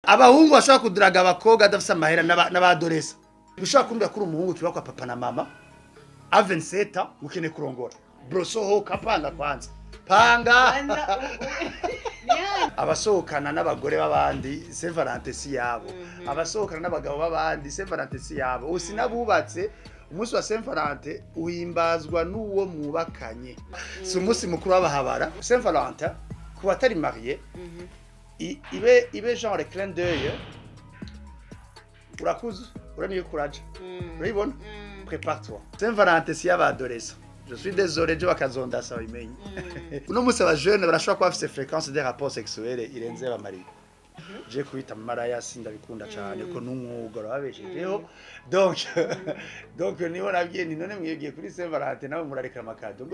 Abahungu bashobora kuduraga abakobwa adafise amahera n'abadoresa. Ushobora kumbwira kuri umuhungu kiba kwa papa na mama a 27 ans ukeneye kurongora. Bro, sohoka, panga kwanza. Panga. Abasohokana n'abagore b'abandi, Saint Valentin si yabo. Abasohokana n'abagabo b'abandi, Saint Valentin si yabo. Usinabubatse umunsi wa Saint Valentin uhimbazwa n'uwo mwubakanye. Si umunsi mukuru w'abahabara. Saint Valentin ku batari marié ibe genre clin d'œil. Urakuze, uraniye kuraje. Urabibona? Prépare-toi. Saint Valentin si y'abadolescents. Je suis désolé, je bakazondasa babimenye. Uno munsi aba jeune barashobora kuba bafise fréquence des rapports sexuels irenze y'abamariye. Je kwita maraya sindabikunda cyane ko n'umwuga urababeshejeho. Donc niho nabwiye ni none mwibwiye kuri Saint Valentin nawe murareka amakado.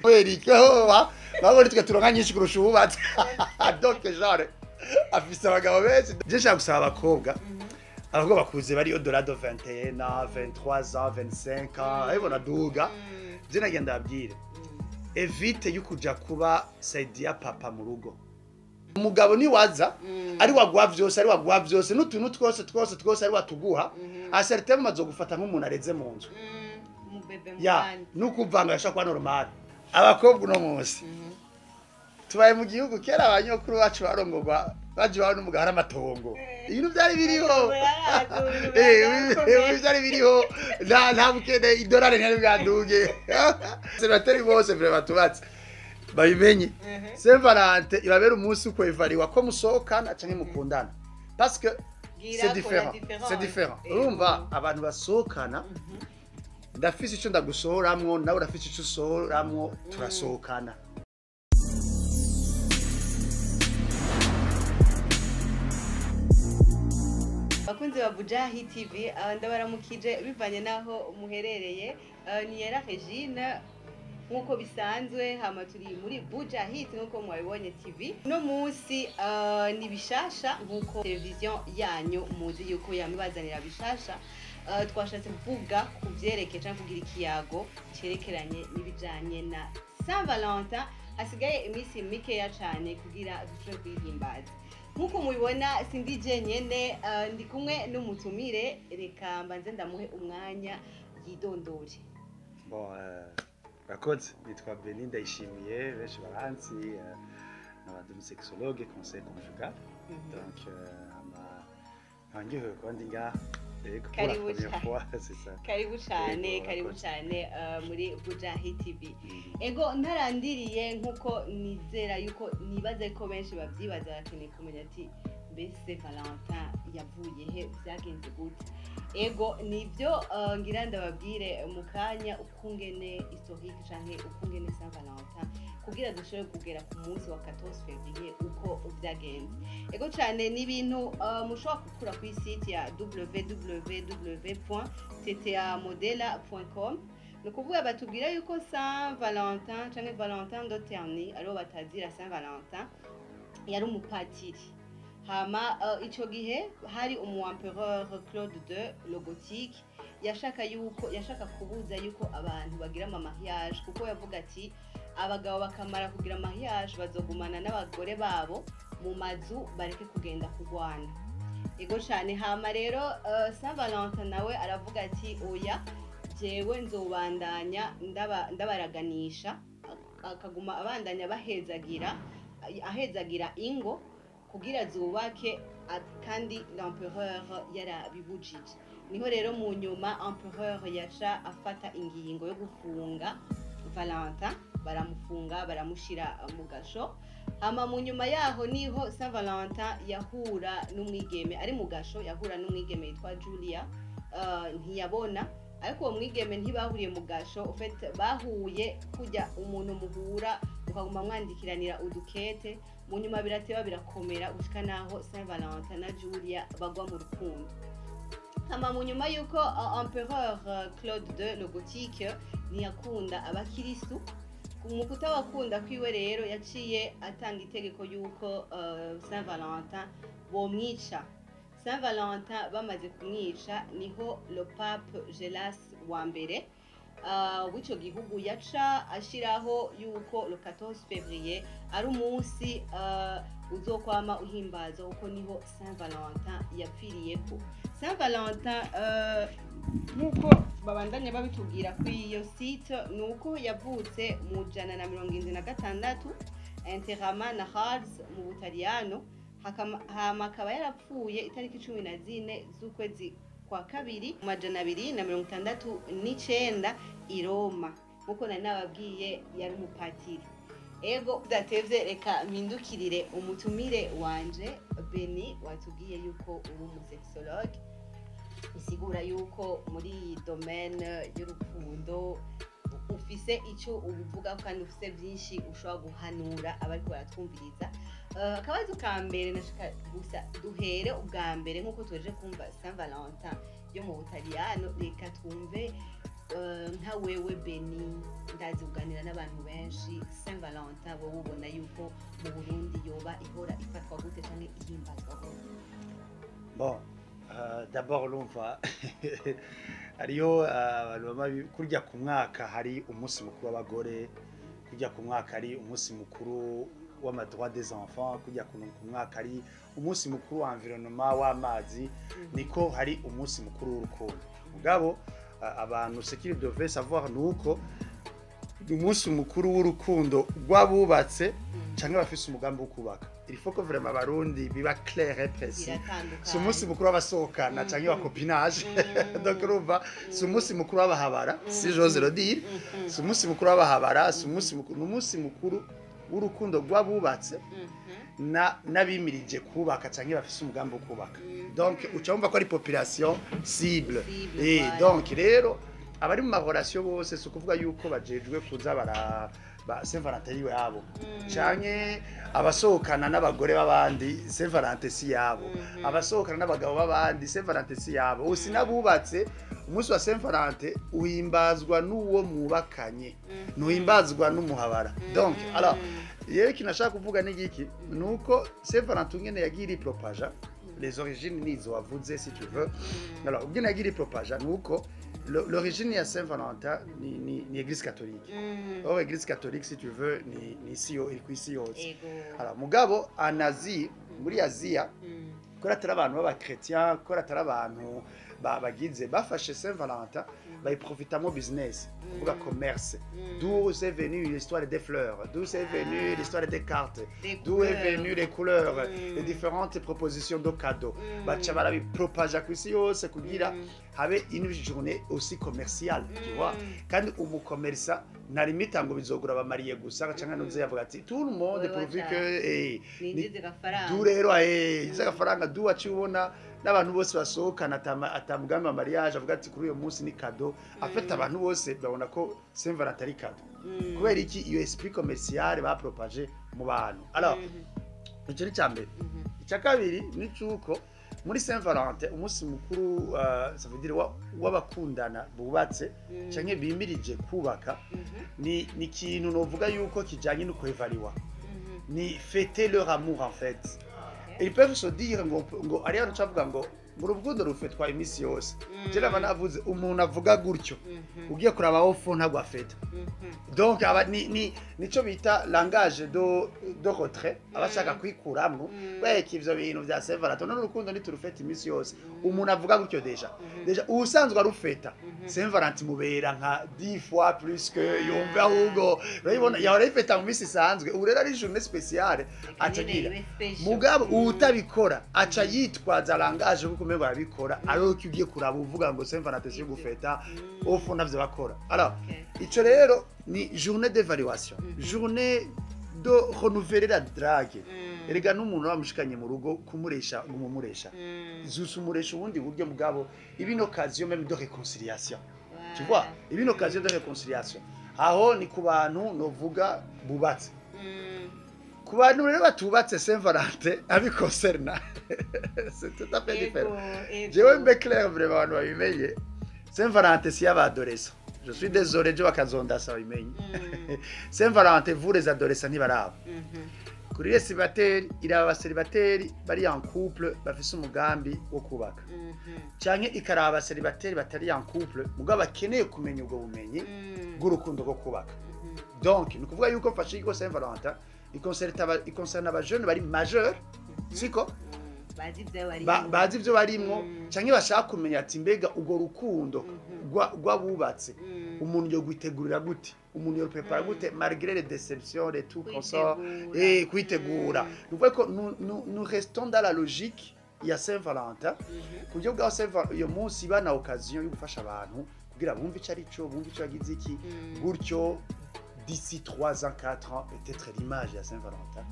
Werika babone twe turonka nyinshi kurusha ububatse. Donc genre afise abagabo benshi. Je nshaka gusaba abakobwa, abakobwa bakuze bari au-delà de 21 ans, 23 ans, 25 ans, ayibona duga. Je nagenda abwire. Évite yukuja kuba saidia papa mu rugo. Umugabo ni waza ari waguha vyose, ari waguha vyose n'utuntu twose twose twose ari watuguha, a certain moment azogufata nk'umuntu areze mu nzu. Ya, nukuvanga yashobora kuba normal. Abakobwa uno munsi tubaye mu gihugu kera abanyokuru bacu barongorwa baje bawe n'umugabo hari amatongo. Ibintu byari biriho. Ibintu byari biriho. Nta bukene, idolari ntiyari bwaduge. Senateri bose vraiment tubatse. Babimenye. Saint Valentin ibabera umunsi ukwevariwa ko musohokana canke mukundana. Parce que c'est différent. C'est différent. Urumva abantu basohokana, ndafise ico ndagusohoramwo, nawe urafise ico usohoramwo, turasohokana. Bakunzi ba Bujahi TV, ndabaramukije bivanye naho muherereye. Ni Yera Regine nkuko bisanzwe, hama turi muri Bujahi nkuko mwabibonye TV. No munsi ni bishasha nkuko television yanyu muzi yuko yamibazanira bishasha. Twashatse kuvuga ku vyerekeye canke kugira ikiyago cerekeranye n'ibijanye na Saint Valentin. Hasigaye iminsi mikeya cane kugira dushobore kuyihimbaza. Nkuko mubibona sindi jenyene, ndi kumwe n'umutumire. Reka mbanze ndamuhe umwanya yidondore. Bon, urakoze. Nitwa Beni Ndayishimiye, benshi baranzi, nkaba ndi umusexologue, conseiller conjugal. Donc nkaba ndyohewe kuba ndi ngaha. Yego, pour la Karibu première cyane. fois, c'est ça. Karibu cyane. Yego, Karibu urakoze. cyane muri Bujahi TV. Ego, ntarandiriye nkuko nizera yuko nibaze ko benshi babyibaza, bakeneye kumenya ati mbese Valentin yavuye he, byagenze gute? Ego, nibyo, ngira ndababwire mu kanya ukungene historique canke ukungene Saint Valentin kugira dushobore kugera ku munsi wa 14 février uko byagenze. Ego cyane, ni ibintu mushobora gukura ku site ya www.ttamodela.com. Ni ukuvuga batubwira yuko Saint Valentin canke Valentin de Terni, aribo batazira Saint Valentin, yari umupatiri. Hama ico gihe hari umu empereur Claude II le Gothique yashaka yuko yashaka kubuza yuko abantu bagira ama mariage, kuko yavuga ati abagabo bakamara kugira mariage bazogumana n'abagore babo mu mazu bareke kugenda kurwana. Ego cyane. Hama rero Saint Valentin nawe aravuga ati oya, jewe nzobandanya ndabaraganisha, akaguma abandanya bahezagira, ahezagira ingo kugira zubake, kandi l'empereur yarabibujije. Niho rero mu nyuma empereur yaca afata ingingo yo gufunga Valentin, baramufunga baramushira mu gasho. Hama mu nyuma yaho niho Saint Valentin yahura n'umwigeme ari mu gasho, yahura n'umwigeme yitwa Julia. Ntiyabona, ariko uwo mwigeme ntibahuriye mu gasho, en fait bahuye kujya umuntu muhura mukaguma mwandikiranira udukete. Mu nyuma birateba birakomera gushika naho Saint Valentin na Julia bagwa mu rukundo. Hama mu nyuma yuko empereur Claude II le Gothique ntiyakunda abakirisu, mu kutabakunda kwiwe rero yaciye atanga itegeko yuko Saint Valentin bomwica. Saint Valentin bamaze kumwica, niho le pape Gelas wa mbere w'ico gihugu yaca ashiraho yuko le 14 février ari umunsi Uzokwama uhimbazwa kuko niho Saint Valentin yapfiriyeko. Saint Valentin, nk'uko babandanya babitubwira kuri iyo site, ni uko yavutse mu 176 Interamna na Hals mu Butaliyano, hama akaba yarapfuye itariki 14 z'ukwezi kwa kabiri mu 269 i Roma. Nk'uko nari nababwiye, yari umupatiri. Ego, udatevye, reka mpindukirire umutumire wanje Beni. Watubwiye yuko uri umusexologue, bisigura yuko muri iyi domaine y'urukundo ufise icyo ubivuga kandi ufise byinshi ushobora guhanura abariko baratwumviriza. Akabazo ka mbere nashaka gusa duhere ubwa mbere, nk'uko tuheje kumva Saint Valentin yo mu Butaliyano, reka twumve, nka wewe Beni, ndazi kuganira n'abantu benshi, Saint Valentin wowe ubona yuko mu Burundi yoba ihora ifatwa gute canke ihimbazwa gute? Bon, d'abord urumva hariho abantu bama kurya ku mwaka hari umunsi mukuru w'abagore, kurya ku mwaka hari umunsi mukuru w'amadroit des enfants, kurya ku mwaka hari umunsi mukuru wa environnement, w'amazi, niko hari umunsi mukuru w'urukundo. Mugabo abantu, ce qu'ils devaient savoir, nuko umunsi mukuru w'urukundo rw'abubatse canke bafise umugambi wo kubaka. Il faut que vraiment Abarundi biba clair et précis. Biratandukanye. Si umunsi mukuru w'abasohokana canke wa copinage. Donc urumva, si umunsi mukuru w'abahabara, si j'ose le dire, si umunsi mukuru w'abahabara, si umunsi mukuru, ni umunsi mukuru w'urukundo rw'abubatse na n'abimirije kubaka canke bafise umugambi wo kubaka. Donc uca wumva ko ari population cible. Cible, voilà. Donc rero abari mu marelation bose, si ukuvuga yuko bajejwe kuza bara ba Saint Valentin yiwe yabo, canke abasohokana n'abagore b'abandi, Saint Valentin si yabo, abasohokana n'abagabo b'abandi, Saint Valentin si yabo. Usi n'abubatse, umunsi wa Saint Valentin uhimbazwa n'uwo mwubakanye, ntuhimbazwa n'umuhabara. Donc alors rero ikintu nashaka kuvuga ni giki? Ni uko Saint Valentin ngene yagiye iripropaja, les origines nizo wavuze, si tu veux. Alors ubwene yagiye iripropaja, ni uko l'origine ya Saint Valentin ni église catholique. Or église catholique, si tu veux, ni isi yo iri kw'isi yose. Alors mugabo en Asie, muri Aziya, kubera atari abantu b'abachrétien, kubera atari abantu bagize bafashe Saint Valentin bayiprofitamo business, kuvuga commerce. D'où c'est venu l'histoire des fleurs, d'où c'est venu l'histoire des cartes, Des d'où est couleurs. Venu les couleurs, les différentes propositions de cadeaux. Baca barabipropaja kw'isi yose kugira habe une journée aussi commerciale, tu vois. Kandi umukomersa ntarimita ngo bizogura abamariye gusa canke nuze, yavuga ati tout le monde, Ouais, pourvu ouais, que ninjize agafaranga. Du rero izi agafaranga du waciye ubona n'abantu bose basohokana atamugambi wa mariage, avuga ati kuri uyu munsi ni cadeau. Afite abantu bose babona ko Saint Valentin ari cadeau. Kubera iki? Iyo esprit commercial bapropaje mu bantu. Alors icyo ni icya mbere. Icya kabiri ni cyuko muri Saint Valentin, umunsi mukuru, ça veut dire w'abakundana bubatse canke bimirije kubaka, ni ikintu novuga yuko kijanye no kwevariwa, ni fêter leur amour en fait. Ils peuvent se dire ngo ari hano cavuga ngo urukundo rufetwa iminsi yose. Je naba navuze, umuntu avuga gutyo, ugiye kuraba aho ntabwo afeta. Donc aba ni nico bita langage de retrait, abashaka kwikuramwo weka ivyo bintu vya Saint Valentin none urukundo ntiturufeta iminsi yose. Umuntu avuga gutyo, déjà ubusanzwe arufeta, Saint Valentin mubera nka 10 fois plus que yumva. Ahubwo urabibona, yahora ayifeta mu minsi isanzwe, ubu rero ari journée spéciale aca agira. Mugabo uwutabikora aca yitwaza langage kuko umengo arabikora, ariko iyo ugiye kuraba uvuga ngo Saint Valentin si gufeta, au fond ntavyo bakora. Alors ico rero ni journée d'évaluation, journée de renouveler la drague. Erega n'umuntu bamushikanye mu rugo, kumuresha ngo umumuresha zusa, umuresha ubundi buryo. Mugabo ibi ni occasion même de réconciliation, tu vois, ibi ni occasion de réconciliation. Aho ni ku bantu novuga bubatse. Ku bantu rero batubatse, Saint Valentin abiconcerna, c'est tout à fait différent. Jewe mbe clair, vraiment abantu babimenye, Saint Valentin si y'abadolescents. Je suis désolé, je bakazondasa babimenye. Saint Valentin, vous les adolescents, ntibaraba. Kuri les célibataires, iraba abacélibataires bari en couple bafise umugambi wo kubaka, canke ikaraba abacélibataires batari en couple mugabo bakeneye kumenya ubwo bumenyi bw'urukundo rwo kubaka. Donc ni ukuvuga yuko mfashe ko Saint Valentin Iconcerne aba jeunes bari majeur, siko? Bazi ibyo bari. Bazi ibyo barimwo canke bashaka kumenya ati: mbega urwo rukundo rw'abubatse, umuntu yo gwitegurira gute, umuntu yo prépara gute malgré les déceptions, les tout consort? Kwitegura. Kwitegura. Ni ukuvuga ko nous restons dans la logique ya Saint Valentin, ku buryo bwa Saint Valentin uyo munsi iba na occasion yo gufasha abantu kugira bumve ico ari cyo, bumve ico yagize iki. Gutyo d'ici 3 ans, 4 ans, peut-être l'image ya Saint Valentin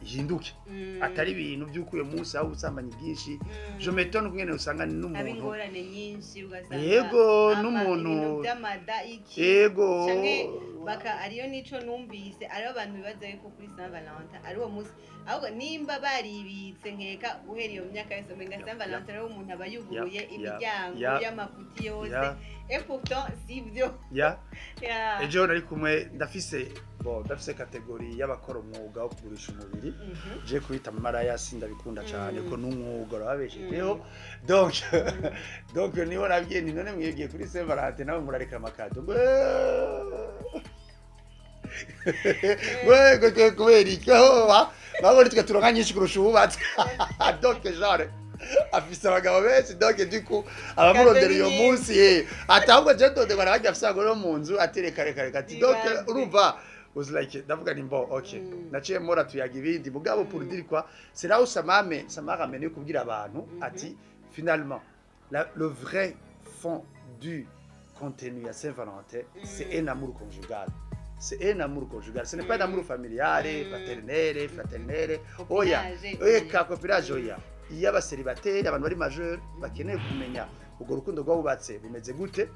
ihinduke, atari ibintu by'uko uyu munsi aho ubusambanyi bwinshi. Je m'étonne kungene usanga Haba n'umuntu ingorane nyinshi, ugasanga n'umuntu ibintu by'amada iki canke baka ariyo nico numvise, ariho abantu bibaza yuko kuri Saint Valentin ari uwo munsi, ahubwo nimba baribitse nkeka guhera iyo myaka yose, umenga Saint Valentin ariho umuntu aba yuguruye imiryango y'amafuti yose, et pourtant sivyo. Ejo nari kumwe, ndafise, bon, ndafise catégorie y'abakora umwuga wo kugurisha umubiri. Je kwita amaraya sindabikunda cyane, ko n'umwuga urababeshejeho. Donc niho nabwiye nti: none mwibwiye kuri Saint Valentin nawe murareka ama cadeaux ngo ngo kubera iki? Aho babona twe turonka nyinshi kurusha uwubatse. Donc genre afise abagabo benshi, donc du coup abamurondera iyo Cadeaux ni munsi, ati ahubwo je ndondegwa nabarya afise abagore bo mu nzu, ati reka reka reka, ati donc Ibaze. Urumva, was like, ndavuga ni mbo okay, naciye mora tuyaga ibindi. Mugabo pour dire quoi, c'est là où ça m'a ramené kubwira abantu ati finalement le vrai fond du contenu à Saint-Valentin, c'est un amour conjugal, c'est un amour conjugal, ce n'est pas un amour familial, paternel, fraternel, oya. Copinage. Oya, ka copinage oya. Iyo aba célibataires, abantu bari majeur, bakeneye kumenya urwo rukundo rw'abubatse bumeze gute,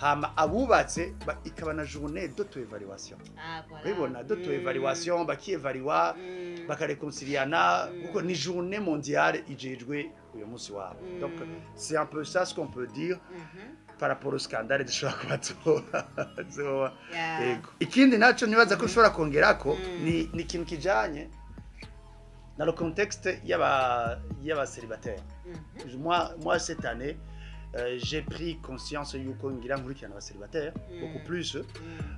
hama abubatse ikaba na journée d'auto-évaluation. Ah, voilà. Urabibona, d'auto-évaluation, bakiyevariwa, bakareconciliana, kuko ni journée mondiale ijejwe uyu munsi wabo. Donc c'est un peu ça ce qu'on peut dire par rapport au scandale dushobora kuba tuba. Yego, ikindi naco nibaza ko ushobora kongerako ni ikintu kijanye na le contexte y'aba célibataire. Moi, cette année, j'ai pris conscience yuko ngira nkurikirana aba célibataire beaucoup plus,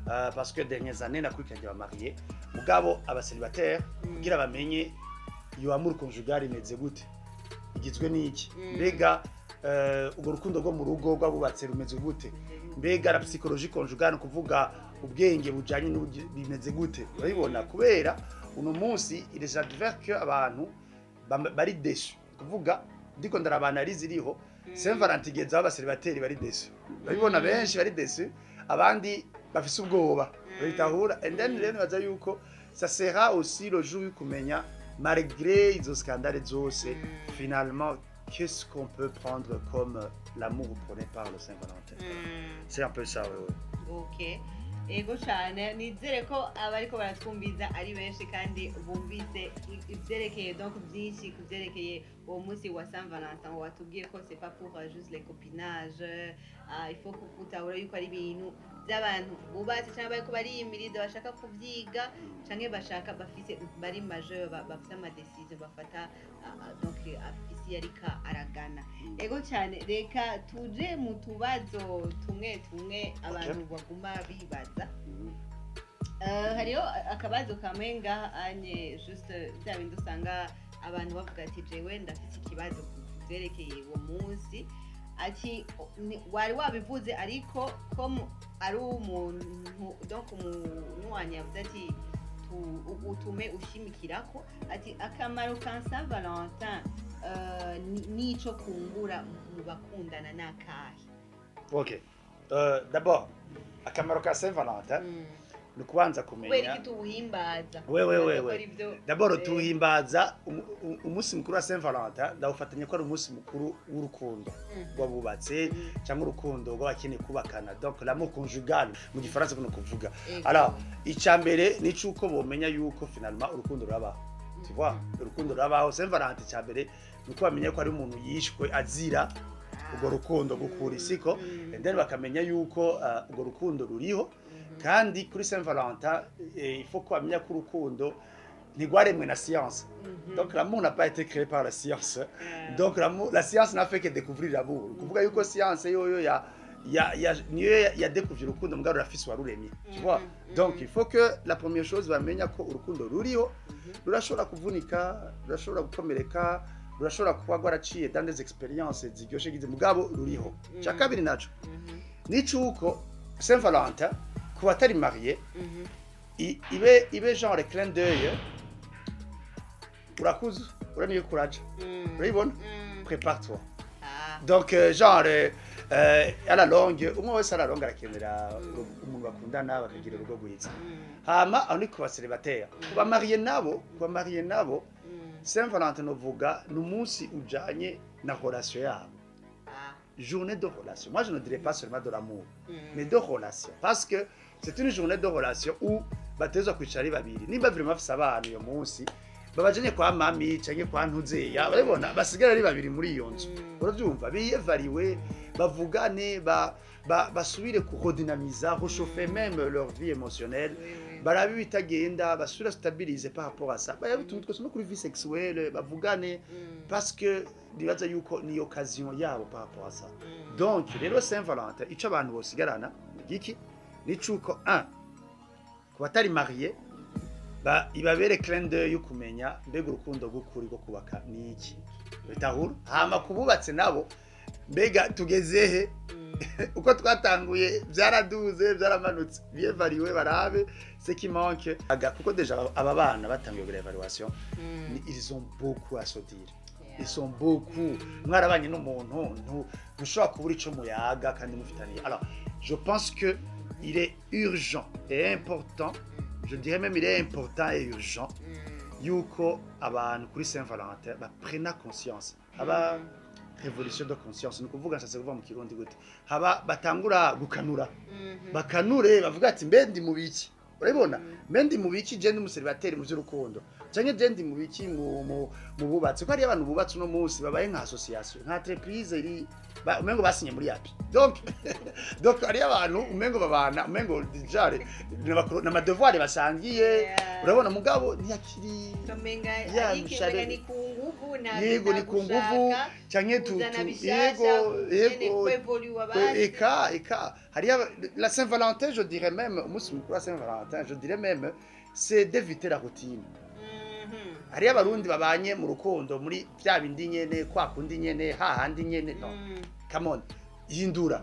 parce que dernières années nakurikiranye aba mariés. Mugabo aba célibataire, kugira bamenye iyo amour conjugal imeze gute, igizwe n'iki, mbega urwo rukundo rwo mu rugo rw'abubatse rumeze gute, mbega la psychologie conjugale, ni ukuvuga ubwenge bujanye n'uburyo bimeze gute, urabibona? Kubera uno munsi il est advers que abantu bari déçus, kuvuga ndiko ndaraba analyse iriho, Saint Valentin igeze aho aba célibataires bari déçus, urabibona? Benshi bari déçus, abandi bafise ubwoba, babitahura. And then rero nibaza yuko ça sera aussi le jour yo kumenya, malgré izo scandales zose, finalement qu'est-ce qu'on peut prendre comme l'amour prôné par le Saint Valentin. C'est un peu ça, ouais. Okay, ego cyane. Nizere ko abariko baratwumviza ari benshi kandi bumvise ivyerekeye, donc byinshi ku byerekeye uwo munsi wa Saint Valentin. Watubwiye ko c'est pas pour juste les copinages, il faut gutahura yuko ari ibintu by'abantu bubatse cyangwa bariko bariyimiriza, bashaka kubyiga canke bashaka bafise bari majeur, bafise ama décisions bafata, donc afise iyo ariko aragana. Ego cyane. Reka tuje mu tubazo tumwe tumwe abantu baguma bibaza. Hariho akabazo kamwe ngaha anye, juste bya bindi usanga abantu bavuga ati: jewe ndafise ikibazo ku byerekeye uwo munsi. Ati wari wabivuze, ariko ko ari umuntu, donc umunywanyi yavuze ati utume ushimikirako, ati akamaro ka Saint Valentin nico kungura mu bakundana nakahe? Ok, d'abord akamaro ka Saint Valentin ni ukubanza Kubera kumenya iki tuwuhimbaza? We, Ko we. ari byo. D'abord tuhimbaza umunsi mukuru wa Saint Valentin, ndawufatanya ko ari umunsi mukuru w'urukundo rw'abubatse cyangwa urukundo rw'abakeneye kubakana, donc l'amour conjugal mu gifaransa kuno kuvuga. Alors icya mbere ni cyuko bomenya yuko finalement urukundo rurabaho, tu vois? Urukundo rurabaho. Saint Valentin, icya mbere ni uko bamenya ko ari umuntu yishwe azira urwo rukundo gukura isiko, and then bakamenya yuko urwo rukundo ruriho. Kandi kuri Saint Valentin, il faut ko bamenya ko urukundo ntigwaremwe na science. Donc l'amour n'a pas été créé par la science. Donc l'amour, la science n'a fait que découvrir l'amour. Kuvuga yuko science yoyo ya Ya niyo yadekuvye urukundo, mugabo rurafise uwaruremye, tu vois? Donc il faut que la première chose bamenya ko urukundo ruriho, rurashobora kuvunika, rurashobora gukomereka, rurashobora kuba rwaraciye dans des expériences ziryoshe gize, mugabo ruriho. Cya kabiri naco nicuko Saint Valentin ku batari marié ibe genre clin d'œil: urakuze, uraniye kuraja, urabibona, prépare-toi. Donc genre à la longue, umwe wese à la longue arakenera umuntu bakundana, bakagira urugo rwiza. Hama aho ni ku ba célibataires. Ku ba mariés nabo, Saint Valentin novuga ni umunsi ujanye na relation yabo, journée de relation. Moi, je ne dirais pas seulement de l'amour, mais de relation, parce que c'est une journée de relation où batezwa kwicara ari babiri. Nimba vraiment bafise abana, uyo munsi babajanye kwa mami canke kwa ntuzeya, barabona basigara ari babiri muri iyo nzu, uravyumva, biyevariwe, bavugane, basubire ku redynamiser, réchauffer même leur vie émotionnelle, barabe ibitagenda, basubire stabiliser par rapport à ça, barabe utuntu twose no kuri vie sexuelle, bavugane, parce que nibaza yuko ni occasion yabo par rapport à ça. Donc rero Saint Valentin, ico abantu bosigarana ni giki? Ni cuko un ku batari marié ba ibabere clin d'œil yo kumenya mbega urukundo rw'ukuri rwo kubaka ni iki, bitahura. Hama kububatse nabo, mbega tugeze he? Uko twatanguye byaraduze, byaramanutse? Biyevariwe, barabe ce qui manque. Aga kuko déjà aba bana batangiye kugira évaluation, ils ont beaucoup à se dire, ils sont beaucoup. Mwarabanye n'umuntu, ntushobora kubura ico muyaga kandi mufitaniye. Alors je pense que il est urgent et important, je dirais même il est important et urgent yuko abantu kuri Saint Valentin baprena conscience, haba révolution de conscience. Ni ukuvuga, nshatse kuvuga mu Kirundi gute, haba batangura gukanura, bakanure, bavuga ati: "Mbe ndi mu biki?" Urabibona, mbe ndi mu biki je ndi umu célibataire mu by'urukundo, canke je ndi mu biki mu bubatsi? Ko hariyo abantu bubatse uno munsi babaye nka association, nka entreprise iri umengo basinye muri API. Donc hariyo abantu umengo babana, umengo genre n'ama devoir basangiye. Urabona, mugabo ntiyakiri Kamenga Ya, ariko umenga ni ku nguvu, nta Yego, ni ku nguvu canke tu, kuzana tu bishasha, yego. nyene kwevoluwa basi. Eka hariyo la Saint-Valentin, je dirais même umunsi mukuru wa Saint-Valentin, je dirais même c'est d'éviter la routine. Hariyo Abarundi babanye mu rukundo muri vya bindi nyene, kwa kundi nyene, hahandi nyene. No, come on, hindura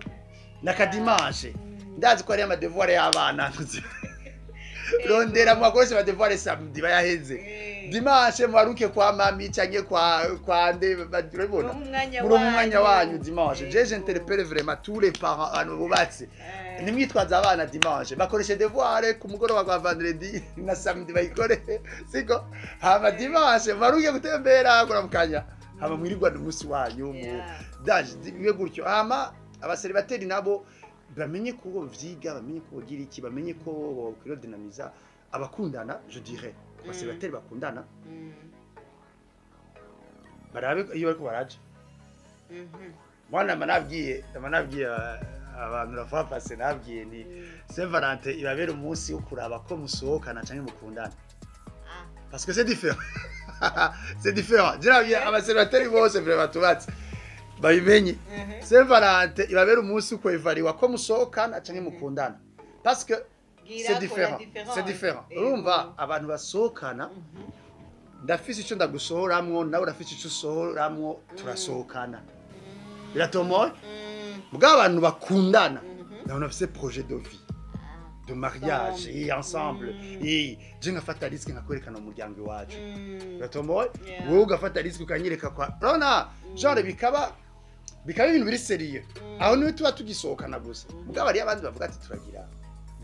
nakadimanche. Ndazi ko hariyo ama devoir y'abana. Rondera mubakoreshe ama devoir samedi bayaheze, dimanche mubaruke kwa mami canke kwa nde, urabibona, umwanya. Muri umwanya wanyu dimanche. Je j'interpelle vraiment tous les parents, abantu bubatse, nimwitwaza abana dimanche, bakoreshe devoir ku mugoroba kwa vendredi na samedi bayikore, siko? Hama dimanche baruke gutembera, kuramukanya, hama mwirirwane umunsi wanyu mu daje bibe gutyo. Hama aba célibataires nabo bamenye ko vyiga, bamenye ko bogira iki, bamenye ko bokwirodinamiza abakundana. Je dirais aba célibataires bakundana barabe iyo bariko baraja. Mwana nama nabwiye abantu la fois passée, nabwiye ni Saint Valentin ibabera umunsi wo kuraba ko musohokana canke mukundana, parce que c'est différent, c'est différent. Je nabwiye aba célibataires bose vraiment tubatse babimenye, Saint Valentin ibabera umunsi wo kwevariwa ko musohokana canke mukundana, parce que c'est différent, c'est différent. Urumva, abantu basohokana, ndafise ico ndagusohoramwo, nawe urafise ico usohoramwo, turasohokana, biratomoye. Mugabo abantu bakundana, ndabona bafise projet de vie, de mariage et ensemble, et je ngafata risque nkakwerekana umuryango iwacu, biratomoye. Wowe ugafata risque ukanyereka kwa, urabona, genre bikaba ibintu biri sérieux. Aho niwe tuba tugisohokana gusa. Mugabo hariyo abandi bavuga ati: "Turagira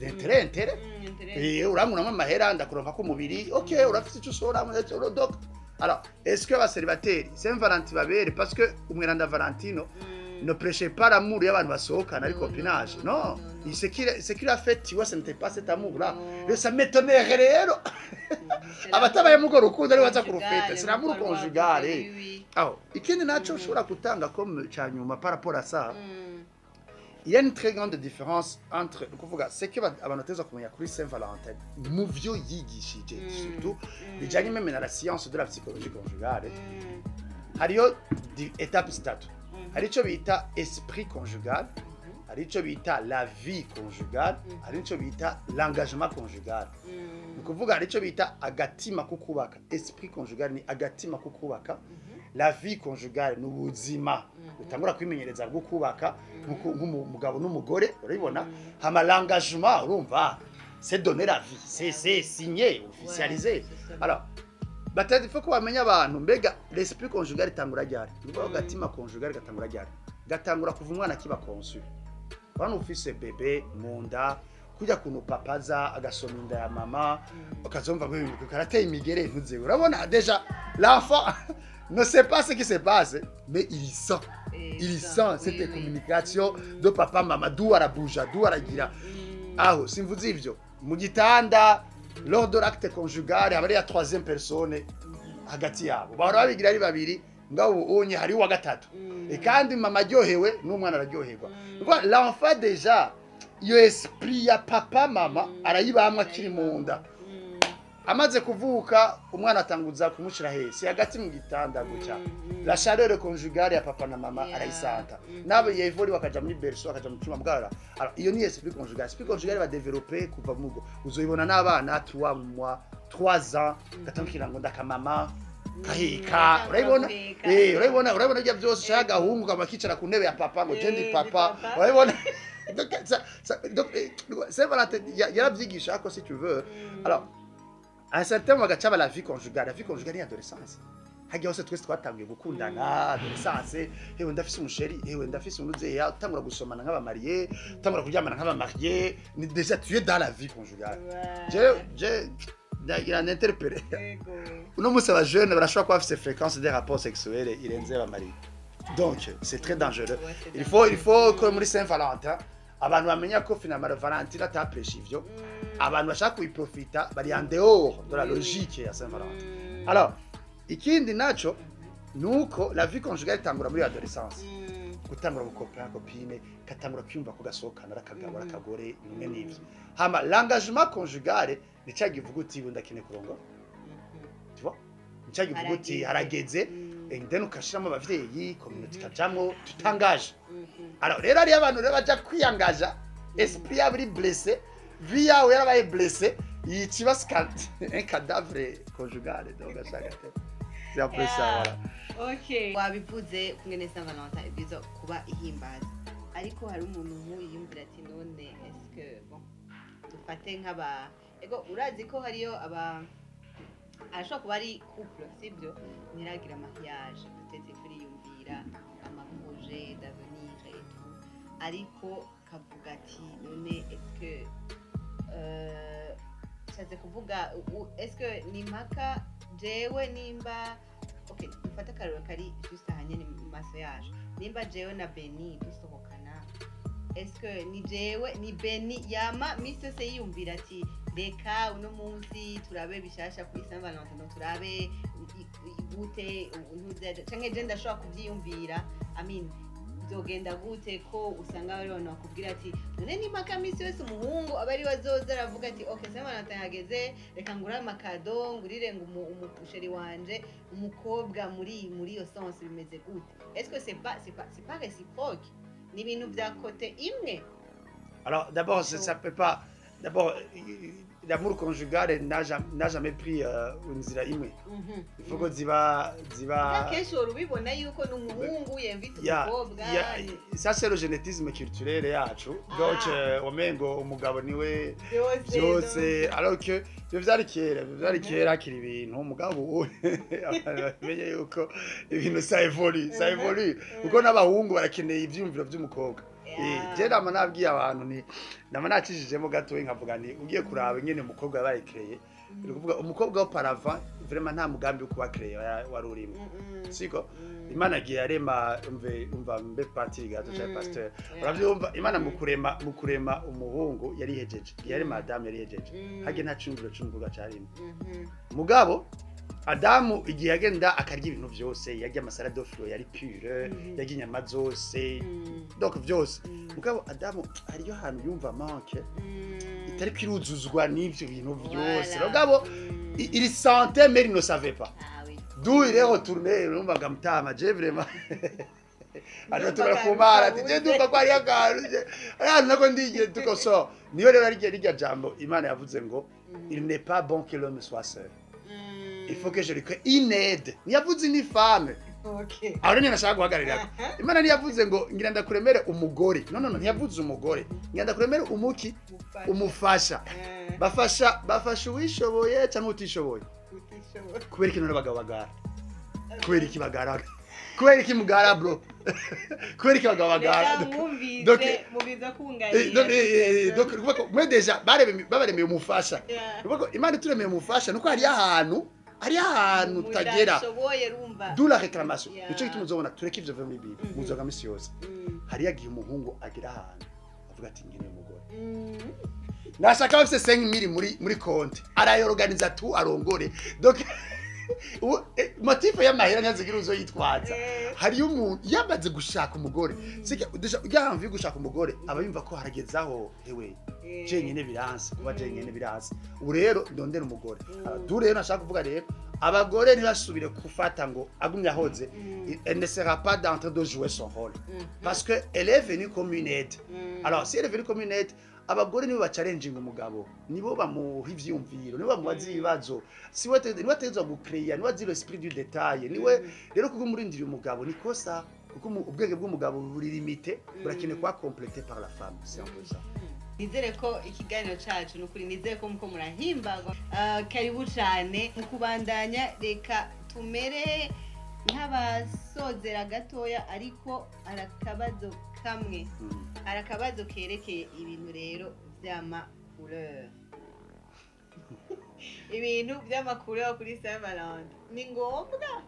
intérêt, intérêt." Urankuramo amahera, ndakuronka ko umubiri, ok, urafite icyo usohoramo. Donc alors, est-ce que aba célibataires, Saint Valentin babere, parce que umweranda Valentino ne prêchait pas l'amour y'abantu basohokana ari Non, copinage. non, non, Non, non, non. Ce qu'il a fait, tu vois, ce n'était pas cet amour là. Non. Ça m'étonnerait rero abatabaye muri urwo rukundo ari baza kurufeta. C'est l'amour conjugal, eh. Aho ikindi naco ushobora gutanga comme ca nyuma par rapport à ça, il y a une très grande différence entre, kuvuga, c'est que abantu bateza kumenya kuri Saint Valentin mu vyo yigishije, surtout bijanye même na la science de la psychologie conjugale, hariyo étape zitatu. Hari ico bita esprit conjugal. Hari ico bita la vie conjugale, hari ico bita l'engagement conjugal. Ni ukuvuga hari ico bita agatima ko kubaka, esprit conjugal ni agatima ko kubaka. La vie conjugale ni ubuzima utangura kwimenyereza bwo kubaka nk'umugabo n'umugore, urabibona. Hama l'engagement, urumva, c'est donner la vie, c'est signer, officialiser. Ouais, c'est ça. Alors batatu, il faut ko bamenya abantu, mbega l'esprit conjugal itangura ryari? Ni ukuvuga agatima conjugal gatangura ryari? Gatangura kuva umwana akiba conçu. Urabona, ufise bébé mu nda, kujya kuntu papa aza agasoma inda ya mama, ukazumva ngo ibintu karateye imigere ntuzewe. Urabona, déjà l'enfant ne sait pas ce qui se passe, mais il sent, il sent cette communication de papa mama, d'où arabuja, d'où aragira. Aho simvuze ivyo mu gitanda, lors de l'acte conjugal haba ari ya troisième personne hagati yabo. Bahora babigira ari babiri, ngabo ubu unye hari uwa gatatu. E kandi mama aryohewe n'umwana araryoherwa. Nukuvuga, l'enfant déjà iyo esprit ya papa mama arayibamwe akiri mu nda. Amaze kuvuka, umwana atanguza kumushira hesi hagati mu gitanda gutya, la chaleur conjugale ya papa na mama arayisanta. Nabo yevoli bakaja muri berceau, akaja mu cyumba bwara. Alors iyo ni esprit conjugal. Esprit conjugal va développer kuva mugo uzoyibona n'abana 3 mois, 3 ans, gatangukira ngo ndakamama kaheka, urabibona. Guheka. Urabibona, urabibona ibyo byose, ushaka agahungu kaba kicara ku ntebe ya papa ngo je ndi papa. Papa, urabibona. Donc ça, donc c'est Valentin yaravyigisha ko, si tu veux, alors à un certain moment gaca la vie conjugale. La vie conjugale ni adolescence. Hajya hose twese twatangiye gukundana adolescence: hewe ndafise umuchéri, hewe ndafise umuzeya. Utangura gusomana nk'abamariés, utangura kuryamana nk'abamariés, ni déjà tu es dans la vie conjugale. Je ndagira n'interpellé uno munsi aba jeunes barashobora kuba bafise fréquence des rapports sexuels irenze abamariés, donc c'est très dangereux. Ouais, c'est Il faut ko muri Saint Valentin abantu bamenya ko finalement Valentin atapresha ivyo. Abantu bashaka kuyiprofita bari en dehors de la logique ya Saint Valentin. Alors ikindi naco nuko la vie conjugale itangura muri adolescence, gutangura gucopain copine, katangura kwiyumva ko gasohokana ari akagabo ari akagore, bimwe n'ivyo. Hama l'engagement conjugal ni cya givuga uti ubu ndakeneye kurongora, tu vois, ni cya givuga uti harageze, and then ukashiramo abavyeyi, community ikajamwo, tutangaje. Alors rero hariyo abantu rero baja kwiyangaja esprit yabo iri blessé, vie yawe yarabaye blessé, yica un cadavre conjugal. Donc ashaka te, c'est un peu ça. Voilà. Okay, wabivuze kungene Saint Valentin ibwirizwa kuba ihimbaza, ariko hari umuntu nk'uyu yiyumvira ati none est-ce que, bon, dufate nk'aba, ego urazi ko hariyo aba arashobora kuba ari couple, sibyo, ntiragira mariage, peut-être kuriyumvira amaprojet d'avenir et tout, ariko kavuga ati none est-ce que nshatse kuvuga est-ce que ni impaka jewe nimba, okay, dufate akarorero kari juste aha nyene mu maso yacu, nimba jewe na Beni dusohokana, est-ce que ni jewe ni Beni yama misi yose yiyumvira ati reka uno munsi turabe bishasha kuri Saint Valentin, donc turabe gute ntuze, canke je ndashobora kuvyiyumvira, I mean, byogenda gute ko usanga bari abantu bakubwira ati none ni impaka misi yose umuhungu aba ari we azoza aravuga ati ok, Saint Valentin yageze, reka ngure amacadeaux, ngurire ngo umuchéri wanje. Umukobwa muri iyo sens bimeze gute? Est-ce que c'est pas réciproque? Ni ibintu bya côté imwe? Alors, d'abord, ça peut pas. D'abord, l'amour conjugal n'a jamais pris inzira imwe. Il faut que ziba. Kenshi wari ubibona yuko n'umuhungu yemvita umukobwa. Ya, ça c'est le génétisme culturel yacu. Donc, omengo umugabo niwe byose. Byose, alors que ibyo vyari kera, ibyo vyari kera hakiri ibintu. Umugabo ubu abantu bamenye yuko ibintu ça évolue, ça évolue. Kuko n'abahungu barakeneye ivyiyumviro vy'umukobwa. Je nama nabwiye abantu, ni nama nacishijemo gatoya nkavuga ni ugiye kuraba nyene umukobwa yabaye créé, ni ukuvuga umukobwa auparavant vraiment nta mugambi wo kuba créé wari urimo, siko? Imana agiye yarema, umve, umva mbe patiri gato cyangwa pasteur, uravyumva, Imana mu kurema umuhungu yari hejeje, yarema Adamu yari hejeje, hage nta cumviro c'umukobwa carimo. Mugabo Adamu igihe yagenda akarya ibintu vyose, yarya amasalade de fruits yari pure, yarya inyama zose, donc vyose. Mugabo Adamu hariyo hantu yumva manque itari kwiruzuzwa n'ivyo bintu vyose. Mugabo il sentait mais il ne savait pas Ah oui. d'où il est retourné. Urumva mutama, je vraiment Ariyo tubara ku Mana ati je ndumva ko hariyo akantu ahantu nako ndigiye tukoso. Niyo rero ari rirya jambo Imana yavuze ngo il n'est pas bon que l'homme soit seul. Il faut que je lui crée une aide. Ntiyavuze une femme. Aho rero nashaka guhagararira. Imana ntiyavuze ngo ngira ndakuremere umugore. No, no, no, ntiyavuze umugore. Ngira ndakuremere umuki? Umufasha. Bafasha, bafasha uwishoboye cyangwa utishoboye? Kubera iki none abagabo bagara? Kubera iki bagara? Kubera iki mugara, bro? Kubera iki abagabo bagara? Donc donc mwe déjà babaremeye umufasha. Imana ituremeye umufasha nuko hariyo ahantu, hariyo ahantu tutagera. D'où la réclamation. Nico gituma uzobona tureke ivyo muri Bible. Muzoga misi yose. Hariyo igihe umuhungu agera ahantu avuga ati nkeneye umugore. Nashaka bafise 5000 muri konti. Arayorganiza tu arongore. Donc motif y'amahera ntiyazigira uzoyitwaza. Hariyo umuntu yamaze gushaka umugore. Sike déjà ujya gushaka umugore aba yumva ko haragezaho hewe. Jenyine biranse, kuba jenyine biranse. Ubu rero ndondera umugore. Du rero nashaka kuvuga rero abagore ntibasubire gufata ngo agumye ahoze. Elle ne sera pas en train de jouer son rôle. Parce que elle est venue comme une aide. Alors si elle est venue comme une aide, abagore nibo bachallenginga umugabo, nibo bamuha ivyiyumviro, nibo bamubaza ibibazo, si we niwe ategerezwa gucreya, niwe azi l'esprit du détail, niwe rero kuko umurindiriye umugabo ni kosa, kuko ubwenge bw'umugabo buri limité, burakeneye kuba complété par la femme, c'est un peu ça. Nizere ko ikiganiro cacu, nukuri nizere ko muko murahimbagwa. Karibu cane. Mu kubandanya, reka tumere nk'abasozera gatoya, ariko arakabazo kamwe, arakabazo kerekeye ibintu rero vy'ama couleur. Ibintu vy'ama couleur kuri Saint Valentin ni ngombwa?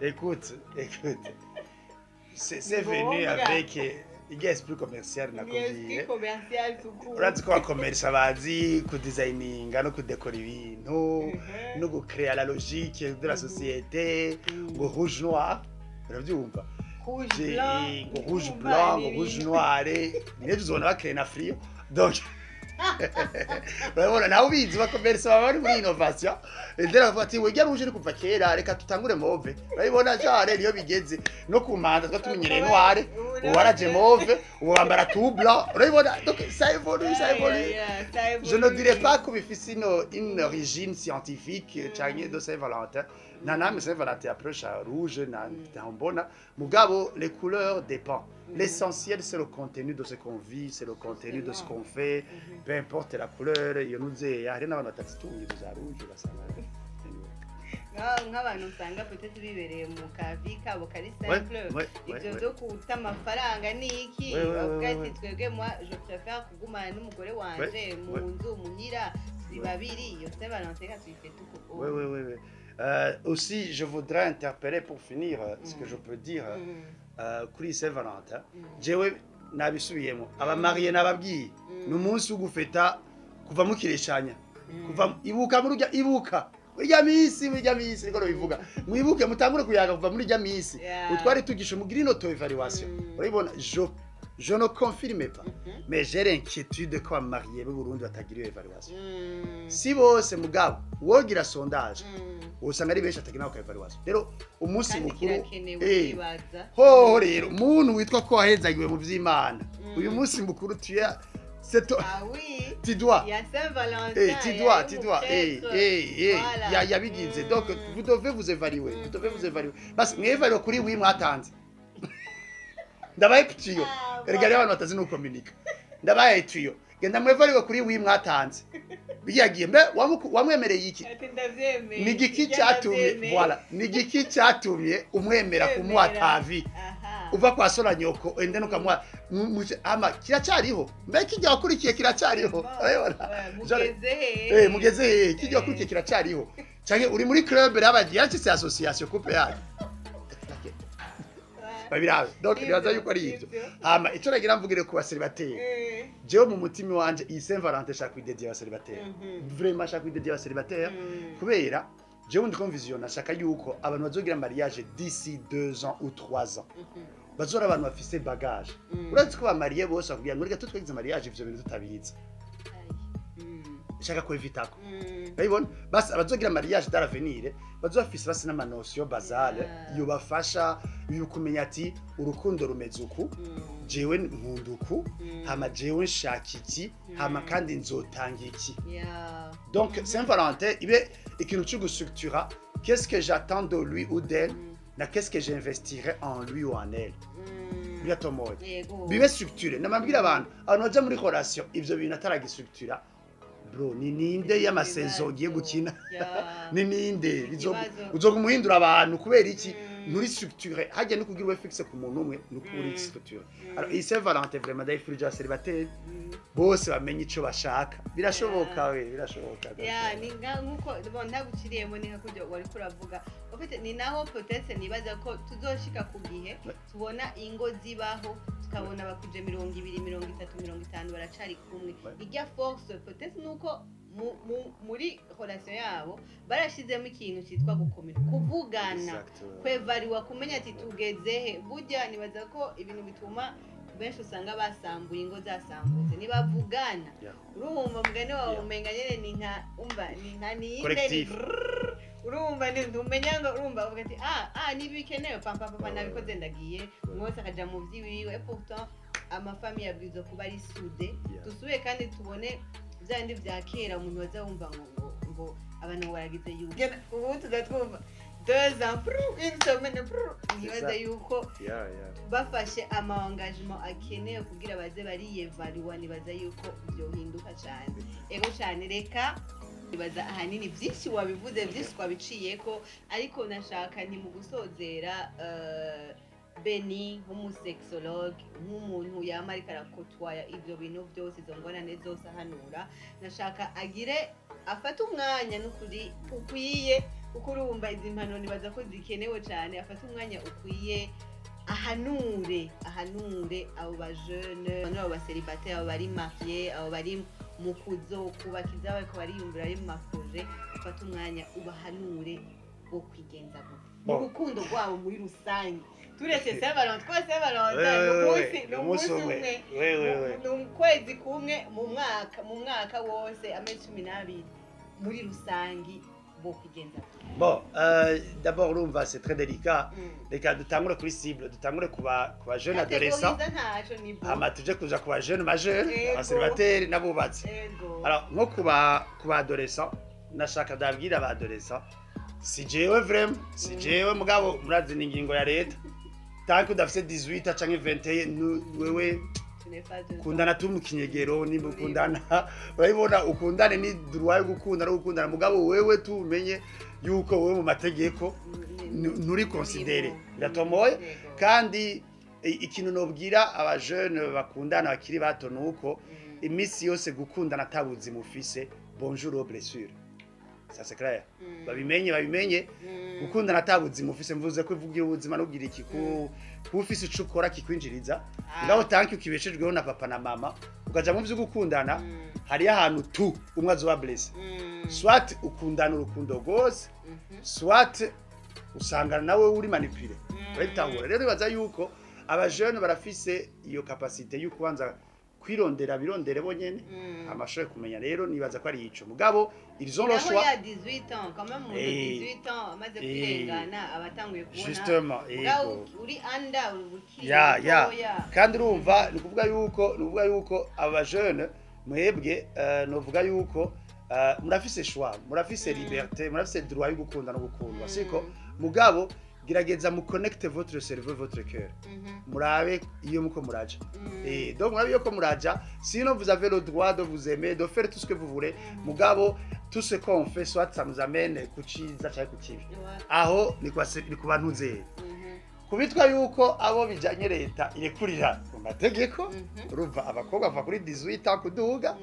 Écoute, écoute, c'est venu avec irya esprit commercial nakubwiye. Esprit commercial tout court. Urazi ko abakomerisa bazi kudesigninga no kudekora ibintu no gucrea la logique de la société, ngo rouge noir, urabyumva? Rouge blanc. Ngo rouge blanc, ngo rouge noir, niyo tuzobona bakrea na frio. Donc urabona nawe ubizi, bakomerisa baba bari muri innovation. Ndera bavuga ati wejya rouge ni kuva kera, reka tutangure mauve. Urabibona genre niyo bigeze no ku manza twa tumenyereye noir, ubu waraje mauve, ubu bambara tout blanc, urabibona? Donc ça évolue, ça évolue. Je ne dirais pas ko bifise une origine scientifique canke de Saint-Valentin. Nta namwe Saint-Valentin approche à rouge na mbona. Mugabo les couleurs dépend. L'essentiel, c'est le contenu de ce qu'on vit, c'est le contenu de ce qu'on fait, peu importe la couleur. Iyo nuzeya hari n'abantu batazitunga izo za rouge, ugasanga anyway. Nk'abantu usanga peut-être bibereye mu kavi kabo kari simple, ivyo vyo kuta amafaranga ni iki, bavuga ati twebwe, moi je préfère kugumana n'umugore wanje mu nzu muhira turi babiri, iyo Saint Valentin ka tuyifete uko. Oui. Aussi, je voudrais interpeller pour finir ce que je peux dire kuri Saint-Valentin. Jewe nabisubiyemo, abamariye nababwiye, ni umunsi wo gufeta kuva mukireshanya, kuva ibuka muri urya, ibuka urya misi, muri urya misi niko bivuga, mwibuke mutangure kuyaga kuva muri urya misi utwari tugisha mugire une auto-évaluation. Urabibona, je ne confirme pas, mais j'ai l'inquiétude ko abamariye b'u Burundi batagira iyo évaluation. Si bose, mugabo wogira sondage usanga ari benshi atagira nako évaluation. Rero umunsi Kandi mukuru kirakenewe kwibaza. Hoho rero umuntu witwa ko wahezagiwe mu vy'Imana, uyu munsi mukuru tu es c'est toi, Ah oui. tu dois Il y a Saint-Valentin. Eh, tu il y a dois, un tu dois, eh, prêtre. eh, eh, Voilà. ya yabigize. Donc, vous devez vous évaluer, vous devez vous évaluer. Parce que mwevaluwe kuri oui mwatanze. Ndabaye tuyo. Ah, Erega rero abantu batazi no communiquer. Ndabaye tuyo. Genda mwevaluwe kuri oui mwatanze. Biyagiye mbe wamwemereye iki? Ati ndavyemeye. Ni igiki Ibyo cyatumye ndavyemeye. voilà, ni igiki cyatumye umwemera kumuha Kwemera. tavi? Aha. Uva kwa so na nyoko ende nukamuha ama kiracyariho, mbe kijya wakurikiye kiracyariho? Urabibona? Ouais, Genre- mugeze hehe? Eh, mugeze hehe? Kijya wakurikiye kiracyariho canke uri muri club rabagiye yacitse association couple yayo? Ouais. Babirabe. Donc Nivyo, nibaza yuko ari ivyo. nivyo. Hama ico nagira mvugire ku baseribateri, jewe mu mutima wanje iyi Saint Valentin shaka kwidediya abaseribateri. Vraiment shaka kwidediya abaseribateri, kubera jewe ndiko mvisiona, shaka yuko abantu bazogira mariage d'ici 2 ans ou 3 ans bazora abantu bafise bagage. Urazi ko bamariye bose bakubwira ngo reka twe twagize mariage ivyo bintu tutabizi. Aïe. Nshaka kwevitako. Urabibona, basi abazogira mariage dans l'avenir bazofise basi n'ama notions basales yobafasha kumenya ati urukundo rumeze uku, jewe nkunda uku, hama jewe nshaka iki, hama kandi nzotanga iki. Donc Saint Valentin ibe ikintu cyo gustructura qu'est-ce que j'attends de lui ou d'elle, na qu'est-ce que j'investirai en lui ou en elle. Biratomoye. Bibe structuré. Namabwira abantu baja muri relation ivyo bintu ataragistructura, bro, ni ninde y'amasezo ugiye gukina? Ni ninde? Uzogumuhindura abantu kubera iki? Nturi structuré. Hajya no kugira ube fixe ku muntu umwe, nuko uri structuré. Alors iyi Saint Valentin, vraiment, ndayifurije célibataire bose bamenye ico bashaka. Birashoboka we, birashoboka. Ya, ni nka nkuko, bon, ntaguciriyemo, ni nka kurya wari kuravuga. En fait, ni naho peut-être nibaza ko tuzoshika ku gihe tubona ingo zibaho, tukabona bakuje 20, 30, 50, baracari kumwe. Irya force peut-être nuko muri relation yabo barashizemo ikintu cyitwa gukomera, kuvugana, kwevariwa, kumenya ati tugeze he. Burya nibaza ko ibintu bituma benshi usanga basambuye ingo zasambutse ntibavugana. Urumva mugani wawe, umenga nyene ni nka, umva, ni nka ninde ni Collectif. Brrr, urumva ni ntumenya ngo, urumva uvuga ati ah ah, ntibikenewe, pampa papa, nabikoze, ndagiye, umwe wese akaja mu vyiwiwe. Et pourtant ama familles abwirizwa kuba ari soudées. Dusubiye kandi tubone bya bindi vya kera, umuntu waza wumva ngo abantu ngo baragize yuko ubu tuza twumva 2 ans, prou, une semaine, prou. Nibaza ça. yuko Yeah. bafashe ama engagement akenewe kugira baze bariyevaliwa, nibaza yuko byohinduka cyane. Ego cyane. Reka, nibaza ahanini byinshi wabivuze, byinshi twabiciyeko, ariko nashaka nti mu gusozera, Beni nk'umusexologue, nk'umuntu yama ariko arakotwaya ibyo bintu byose, izo ngorane zose ahanura, nashaka agire afate umwanya n'ukuri ukwiye, kuko urumva izi mpanuro nibaza ko zikenewe cyane. Afate umwanya ukwiye ahanure abo bajene, abo bacélibataires, abo bari mariés, abo bari mu kuzo kubaka izabo ariko bariyumvira, ari mu ma projets. Ufate umwanya ubahanure wo kwigenza gute mu Bon. rukundo rwabo muri rusange, turetse Saint Valentin, kuko Saint Valentin ni umunsi, ni umunsi umwe ni ukwezi kumwe mu mwaka wose, amezi 12. Muri rusange bo kwigenza gute? Bon, d'abord urumva c'est très délicat. Reka dutangure kuri cible, dutangure kuba jeune adolescent, Catégorie ntaco ni bon. hama tuje kuja kuba jeune majeur, abacélibataires n'abubatsi. Alors nko kuba adolescent, nashaka ndabwira aba adolescent, si jewe vraiment, si jewe, mugabo murazi ni ingingo ya leta, tant que udafise 18 canke 21, wewe Tu n'es pas dedans. kundana tu mu kinyegero. Nimba ukundana, urabibona, ukundane, ni droit yo gukunda no gukundana, mugabo wewe tumenye yuko wewe mu mategeko nturi considéré. Biratomoye. Kandi ikintu nobwira abajene bakundana bakiri bato nuko iminsi yose gukundana ata buzima ufise, bonjour aux blessures, ça c'est clair. Babimenye gukundana ata buzima ufise, mvuze ko ivugira ubuzima nugira iki, ku kuba ufise ico ukora kikwinjiriza. Ngaho tant que ukibeshejweho na papa na mama ukaja mu vyo gukundana, hariyo ahantu tu umwe azoba blessé. Soit ukundana urukundo rwose, soit usangana nawe uri manipulé. Urabitahura rero? Bibaza yuko abajene barafise iyo capacité yo kubanza kwirondera, birondere bonyene amashoye kumenya. Rero nibaza ko ari ico, mugabo ils ont le Naho choix. ya 18 ans quand même, umuntu 18 ans amaze kwirengana aba atanguye kubona. Justement. Mugabo uri anda, uri ukiri mutoya. Kandi urumva, ni ukuvuga yuko abajene mwebwe, novuga yuko murafise choix, murafise liberté, murafise droit yo gukunda no gukundwa, siko? Mugabo gerageza mu connecte votre cerveau, votre cœur, murabe iyo muko muraja. Et donc murabe iyo ko muraja. Sinon vous avez le droit de vous aimer, de faire tout ce que vous voulez, mugabo tout ce qu'on fait, soit ça nous amène ku ciza canke ku kibi. Aho ni kwa ni ku bantu nzeye kubitwa yuko abo bijanye leta irekurira mu mategeko. Urumva, abakobwa kuva kuri 18 ans kuduga,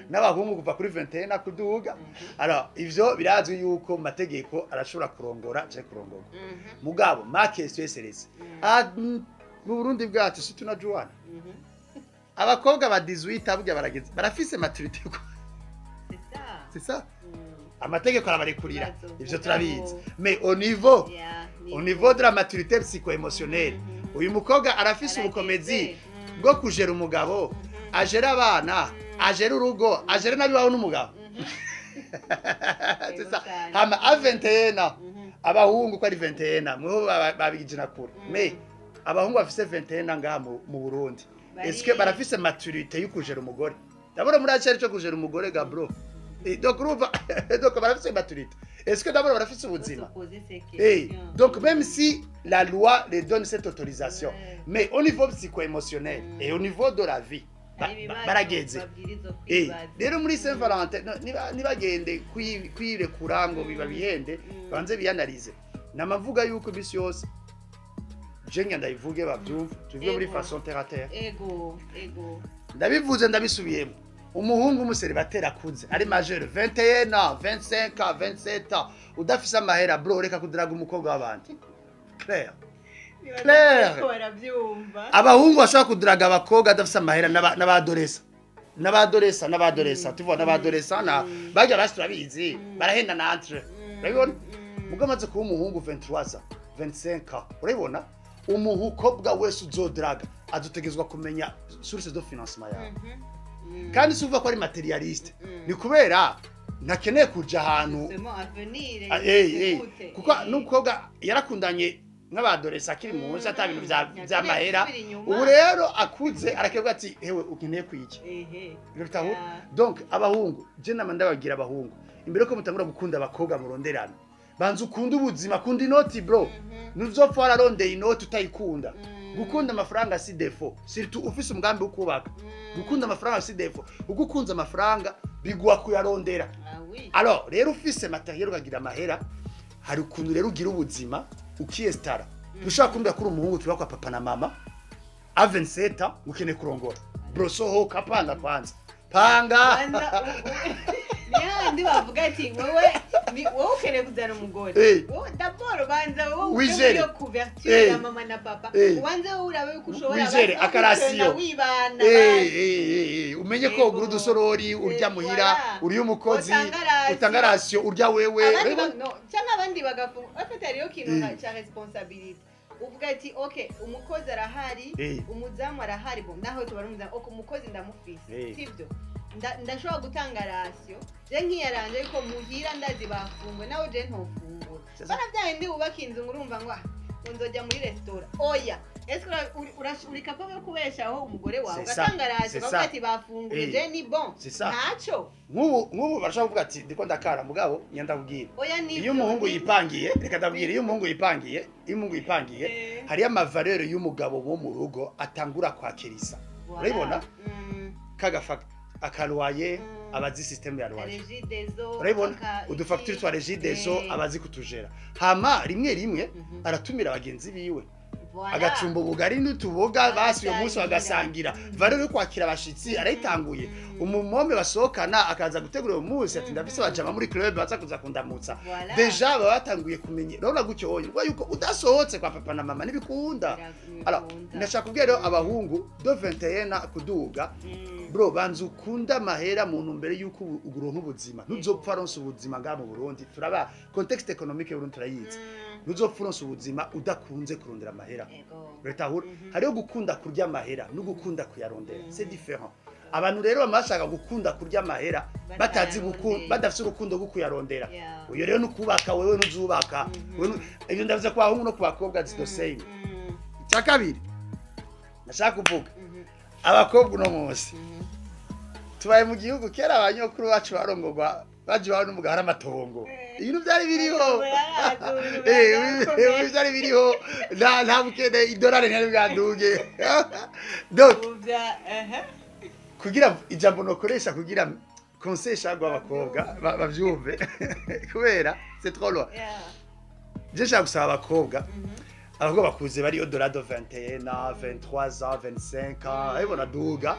n'abahungu kuva kuri 21 kuduga. Alors ivyo birazwi yuko mu mategeko arashobora kurongora canke kurongorwa. Mugabo ma question est celle-ci: ah, mu Burundi bwacu si tunajuana, abakobwa ba 18 burya barageze, barafise maturité quoi? C'est ça. C'est ça. Amategeko arabarekurira. Ibibazo, ivyo mugabo- turabizi, mais au niveau Yeah, au niveau de la maturité psycho-émotionnelle, uyu mukobwa arafise Arageze. ubukomezi bwo kujera umugabo, agera abana, agera urugo, agera n'abibaho n'umugabo? C'est ça. Hama à 21 ans, abahungu ko ari 21 ans, mweho babigije kure. Mais abahungu bafise 21 ans ngaha mu Burundi, est-ce que barafise maturité yo kujera umugore? D'abord muri acari cyo kujera umugore ga bro. Et donc urumva, donc barafise maturité. Est-ce que d'abord barafise ubuzima? Et donc même si la loi les donne cette autorisation, mais au niveau psycho-émotionnel et au niveau de la vie, barageze. Rero muri Saint Valentin nibagende kwirekura ngo biba bihende, banze biyanalize. Namavuga yuko imisi yose je ndayivuge bavyumve, tuvuge muri façon terre à terre. Ego, ego. Ndabivuze ndabisubiyemo. Umuhungu umuseribateri akuze ari majeur 21 ans, 25 ans, 27 ans, udafise amahera bro, reka kudiraga umukobwa w'abandi. Claire. Claire. Abahungu bashobora kudiraga abakobwa adafise amahera n'abadoresa. N'abadoresa, n'abadoresa, tu vois, n'abadoresa na bajya basi turabizi, barahenda na entre. Urabibona? Mugo amaze kuba umuhungu 23 ans, 25 ans. Urabibona? Umukobwa wese uzodraga azotegezwa kumenya source de financement yawe. Kandi si uvuga ko ari matérialiste, ni kubera ntakeneye kuja ahantu kuko n'umukobwa yarakundanye nk'abadoresa akiri munsi ata bintu vy'amahera, ubu rero akuze arakevuga ati hewe ukeneye kwiki. Bitahura. Donc abahungu je nama ndabagira abahungu, imbere ko mutangura gukunda abakobwa muronderana, banza ukunde ubuzima, kunda inoti bro. Ntuzopfa wararondeye inoti utayikunda. Gukunda amafaranga si défaut, surtout ufise umugambi wo kubaka. Gukunda amafaranga si défaut, ugukunza amafaranga biguha kuyarondera. Alors rero ufise matériel ukagira amahera, hari ukuntu rero ugira ubuzima ukiyestara. Ushaka kumbwira ko uri umuhungu tuba kwa papa na mama a 27 ans ukeneye kurongora bro, sohoka panga kwanza, panga. Ni bavuga ati wowe wowe ukeneye kuzana umugore, wowe d'abord banza wowe Wizere. iyo couverture ya mama na papa, ubanze wowe urabe yuko ushobora Wizere, basi akarasiyo. wibana. Umenye ko ugura udusorori urya muhira, Voilà. uri umukozi, Utanga ration. Utanga ration urya wewe. Abandi no, cyangwa abandi bagafunga bafite hariyo kintu cya responsabilité, uvuga ati okay, umukozi arahari, umuzamu arahari, bon naho tubara umuzamu, okay, umukozi ndamufise, sibyo? Ndashobora gutanga ration je nkiyaranje, ariko muhira ndazi bafungwe nawe je ntofungura. C'est ça. Bana bya bindi wubaka inzu ngo urumva ngo ah, ngo nzojya muri resitora, oya. Ese uri capable yo kubeshaho umugore wawe? C'est ça. Ugatanga ration, C'est ukavuga ça. ati bafunguye, je ni bon, C'est ça. ntaco. Nk'ubu barashobora kuvuga ati ndiko ndakara, mugabo nyandabwira Oya, ni iyo umuhungu yipangiye, reka ndabwira, iyo umuhungu yipangiye, iyo umuhungu yipangiye, hariyo ama valeurs y'umugabo wo mu rugo atangura kwakirisa. Urabibona? Kagafa aka loyer, abazi système ya loyer. Regideso. Urabibona? Udufacture twa Regideso, abazi kutujera. Hama rimwe rimwe aratumira bagenzi biwe, agacumba ubugari n'utuboga basi uyo munsi bagasangira. Valeur yo kwakira abashitsi arayitanguye. Umumome basohokana akaza gutegura uwo munsi ati ndafise abajama muri club baza kuza kundamutsa. Déjà baba batanguye kumenya. Urabona gutyo wowe ubwo yuko udasohotse kwa papa na mama ntibikunda. Alors ndashaka kubwira rero abahungu de 21 kuduga, bro, banza ukunda amahera mu ntumbero yuko uronka ubuzima. Ntuzopfa ronse ubuzima ngaha mu Burundi, turaba contexte économique y'Uburundi turayizi. Ntuzopfa uronse ubuzima udakunze kurondera amahera. Uratahura? Hariho gukunda kurya amahera no gukunda kuyarondera, c'est différent. Abantu rero bama bashaka gukunda kurya amahera batazi Batayarondeye. badafise urukundo rwo kuyarondera. Uyo rero nukubaka wewe ntuzubaka. Ibyo ndavuze ku bahungu no ku bakobwa, it's the same. Icya kabiri ndashaka kuvuga, abakobwa uno munsi tubaye mu gihugu kera abanyokuru bacu barongorwa baje iwabo n'umugabo hari amatongo, ibintu byari biriho. Ibintu byari biriho, nta bukene, idolari ntiyari bwaduge. Donc kugira ijambo nokoresha kugira conseil shaka abakobwa bavyumve kubera c'est trop loin. Je nshaka gusaba abakobwa, abakobwa bakuze bari au-delà de 21 ans, 23 ans, 25 ans, ayibona duga,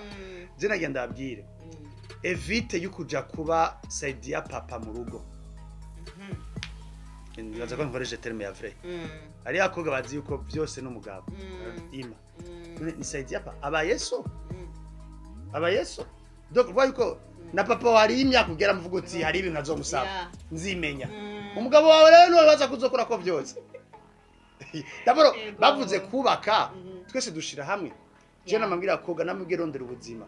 je nagenda ndababwire, évite yukuja kuba saidia papa mu rugo. Nibaza ko nkoresheje terme ya vrai. Hariyo abakobwa bazi yuko vyose n'umugabo ima ni saidia papa, aba yeso, aba yeso. Donc uvuga yuko na papa wari imyaka ugera muvuga uti hari ibintu azomusaba, nzimenya. Umugabo wawe rero niwe baza kuzokora ko vyose. D'abord bavuze kubaka, twese dushira hamwe. Je namabwira abakobwa, namubwira rondera ubuzima,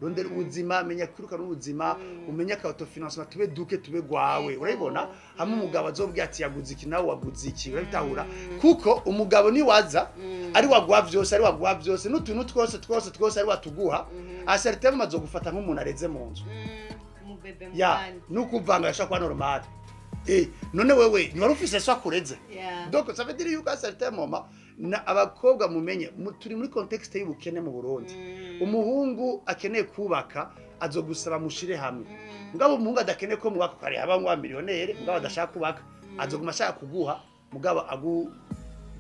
rondera ubuzima, menya kwiruka n'ubuzima, umenye aka autofinancement, tube duke tube gwawe. Urabibona, hamwe umugabo azobwira ati yaguze iki, nawe waguze iki, urabitahura, kuko umugabo niwaza ari waguha vyose, ari waguha vyose n'utuntu twose twose twose ari watuguha, à certain moment azogufata nk'umuntu areze mu nzu. Umubebe Ya. mubandi. Nukuvanga yashobora kuba normal. None wewe ntiwari ufise so akureze? Donc ça veut dire yuko à certain moment na abakobwa mumenye turi muri contexte y'ubukene mu Burundi. Umuhungu akeneye kubaka azogusaba mushire hamwe. Mugabo umuhungu adakeneye ko mubaka, kare haba ngo millionnaire, mugabo adashaka kubaka, azoguma ashaka kuguha, mugabo agu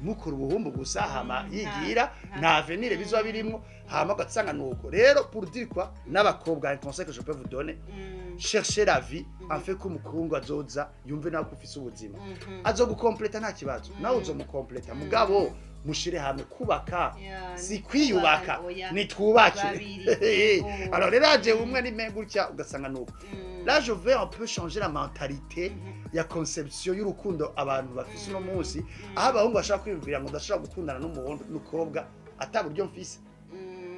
mukura ubuhumbu gusa, hama yigira nta avenir bizoba birimwo, hama ugasanga nuko. Rero pour dire quoi, n'abakobwa, un conseil que je peux vous donner: cherchez la vie en fait ko umukungu azoza yumve nawe ko ufise ubuzima, azogukompleta nta kibazo, nawe uzomukompleta, mugabo mushire hamwe kubaka. Si kwiyubaka. Oya. Ni twubake. Babiri. Yego. Alors rero aje umwe ni menga gutya, ugasanga nuko. Là je vais un peu changer la mentalité ya conception y'urukundo abantu bafise uno munsi, aho abahungu bashobora kwiyumvira ngo ndashobora gukundana n'umuhungu n'umukobwa ata buryo mfise,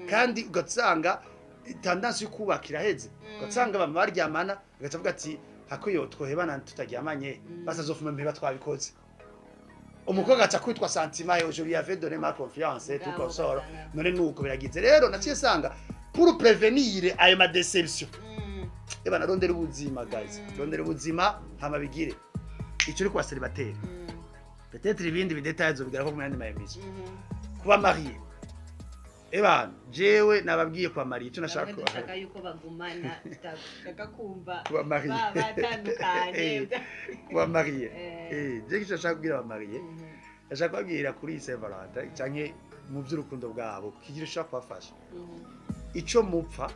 kandi ugasanga tendance yo kubaka iraheze, ugasanga bama baryamana, ugaca avuga ati hako yo twohebana tutaryamanye, basazofuma mpeba twabikoze. Umukobwa aca kwitwa sentiment yo je lui avais donné ma confiance et tout Mugabo consort. ugasanga- None nuko biragize. Rero naciye sanga pour prévenir ayo ma déception, eba narondera ubuzima, guys, rondera ubuzima hama bigire icyo uri kuba célibataire. Peut-être ibindi bi détails zobigera ko mu yandi ma émission. Kuba marié, eba jewe nababwiye kuba marié icyo nashaka. Bamwe dushaka yuko bagumana, tudashaka kumva Kuba marié. Batandukanye. Kuba marié. Je icyo nashaka kubwira aba marié, ndashaka kubabwira kuri Saint Valentin canke mu by'urukundo bwabo, kigira ushobora kubafasha, ico mupfa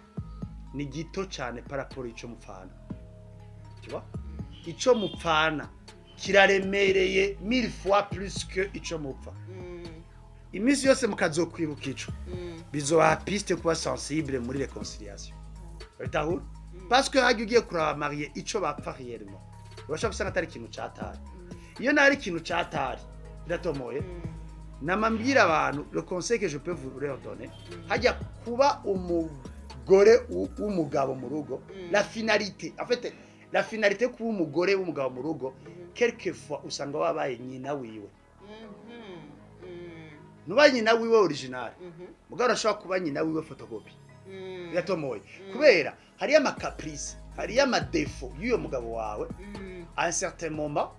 ni gito cyane par rapport ico mupfana. Tu vois, ico mupfana kiraremereye mille fois plus que ico mupfa. Iminsi yose mukazokwibuka ico, bizobaha piste kuba sensible muri réconciliation, urabitahura, parce que hajya ugiye kuraba marié ico bapfa réellement, urashobora gusanga atari ikintu catari. Iyo naho ari ikintu catari biratomoye. Namambwira abantu, le conseil que je peux vous leur donner, hajya kuba umugore w'umugabo mu rugo, la finalité, en fait la finalité kuba umugore w'umugabo mu rugo, quelquefois usanga wabaye nyina wiwe. Nuba nyina wiwe original, mugabo urashobora kuba nyina wiwe photocopie. Biratomoye, kubera hariyo ama caprice, hariyo ama défaut y'uyo mugabo wawe. À un certain moment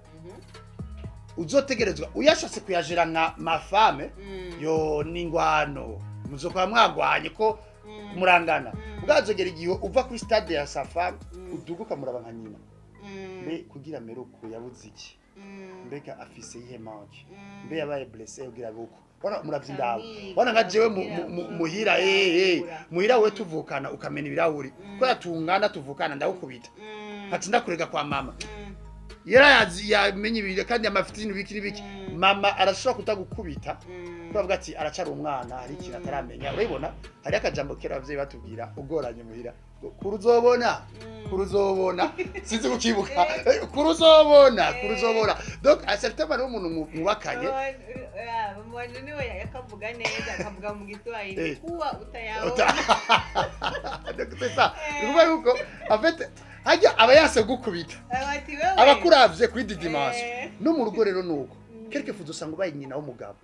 uzotegerezwa uyashatse kuyajera nka ma femme yo n'ingwano, muzokuba mwagwanye ko murangana. Bwazogera igihe uva kuri stade ya sa femme, uduga ukamuraba nka nyina. Mbe kugira mere uku yabuze iki? Mbega afise yihe manque? Mbe yabaye blessé kugira buko? Wana muravye indabo, wana nka jewe muhira, muhira we tuvukana ukamena ibirahuri, kubera tungana tuvukana ndagukubita, nkaca ndakurega kwa mama. Yarayazi yamenye ibintu kandi amafite ibintu biki n'ibiki. Mama arashobora kutagukubita kuko ati aracara umwana, hari ikintu ataramenya. Urabibona, hari akajambo kera abavyeyi batubwira ugoranye muhira ngo kuruzobona, kuruzobona, sinzi kukibuka. Kuruzobona, kuruzobona. Donc à certain moment umuntu mwubakanye Mwana niwe yakavuga neza, akavuga mu Giswahili kuwa utayaona. Donc c'est ça, ni ukuvuga yuko en fait hajya aba yase gukubita, Ati wewe abakuravye kuri di dimension. No mu rugo rero nuko, quelque fois usanga ubaye nyina w'umugabo,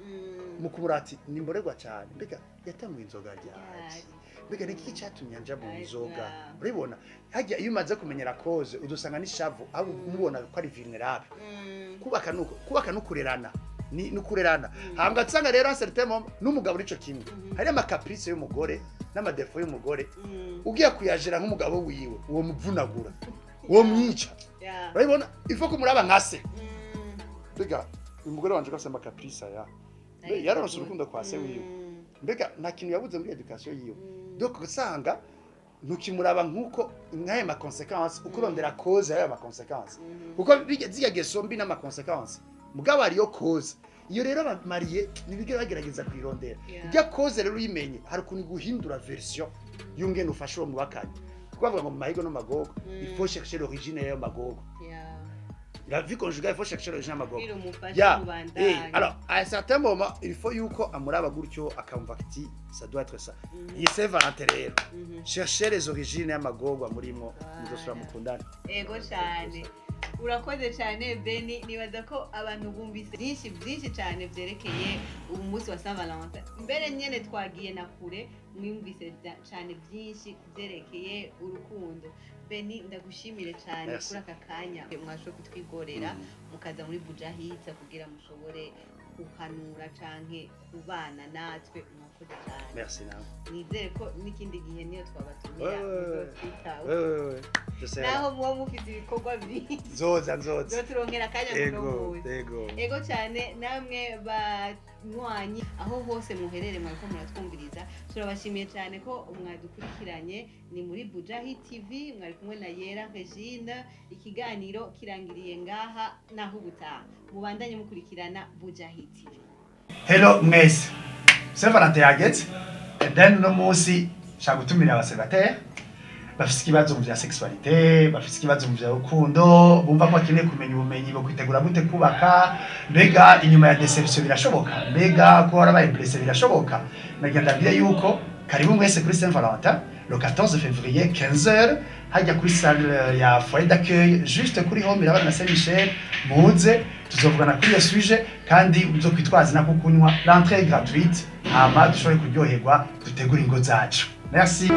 mu kumura ati nimborerwa cyane, mbega yatanguye inzoga ryari? Mbega ni iki cyatumye anja mu nzoga? Urabibona, hajya iyo umaze kumenyera cause, udusanga n'ishavu aho umubona ko ari vulnerable. Kubaka nuko, kubaka nukurerana, ni nukurerana. Hambwa nsanga rero un certain moment n'umugabo nico kimwe, hari ama caprice y'umugore n'ama défaut y'umugore, ugiye kuyajera nk'umugabo wiwe, uwo muvunagura, uwo mwica. Urabibona, il faut ko muraba nka se. Mbega uyu mugore wanje ko afise ama caprice aya, mbe yaronse urukundo kwa se wiwe? Mbega nta kintu yabuze muri éducation yiwe? Donc usanga ntukimuraba nk'uko nk'ayo ma conséquence, uko urondera cause y'ayo ma conséquence, kuko zirya geso mbi n'ama conséquence, mugabo hariyo cause. Iyo rero aba marié ntibigera bagerageza kuyirondera. Irya cause rero uyimenye, hari ukuntu guhindura version y'ungene ufasha uwo mubakanye, kuko bavuga ngo mu mahigo no magogo, il faut chercher l'origine y'ayo magogo. La vie conjugale, il faut chercher l'origine y'amagorwa. Kugira umufashe Ya, mubandanye. Alors, à un certain moment, il faut yuko amuraba gutyo akamva ati ça doit être ça. Iyi Saint Valentin rero, chercher les origines y'amagorwa murimwo, muzosubira mukundane. Ego cyane, urakoze cyane Beni. Nibaza ko abantu bumvise byinshi byinshi cyane byerekeye umunsi wa Saint Valentin. Mbere nyene twagiye na kure, mwumvise cyane byinshi ku byerekeye urukundo. Beni, ndagushimire cyane Merci. kuri aka kanya mwashoboye kutwigorera, mukaza muri Bujahitsa kugira mushobore guhanura canke kubana natwe. Mwakoze cyane. Merci nawe. Nizere ko n'ikindi gihe niyo twabatumira muzotwitaho. Ouais. Je sais. Naho muba mufite ibikorwa byinshi, Nzoza, nzoza. turonkera akanya kuno Ego, munsi. ego. Ego cyane. Namwe banywanyi, aho hose muherere mwariko muratwumviriza, turabashimiye cyane ko mwadukurikiranye. Ni muri Bujahi TV, mwari kumwe na Yera Regine. Ikiganiro kirangiriye ngaha, naho ubutaha mubandanye mukurikirana Bujahi TV. Hello mwese. Saint Valentin yageze. And then uno munsi nshaka gutumira aba célibataires bafise ikibazo mu vya sexualité, bafise ikibazo mu vya rukundo, bumva ko bakeneye kumenya ubumenyi bwo kwitegura gute kubaka, mbega inyuma ya déception birashoboka, mbega ko warabaye blessé birashoboka. Nagira ndabwire yuko karibu mwese kuri Saint Valentin le 14 février 15h, hajya kuri salle ya foyer d'accueil, juste kuri home irabana na Saint Michel. Muze tuzovugana kuri iyo sujet, kandi uzokwitwaza nako kunywa. L'entrée est gratuite, hama dushobore kuryoherwa, dutegure ingo zacu. Merci.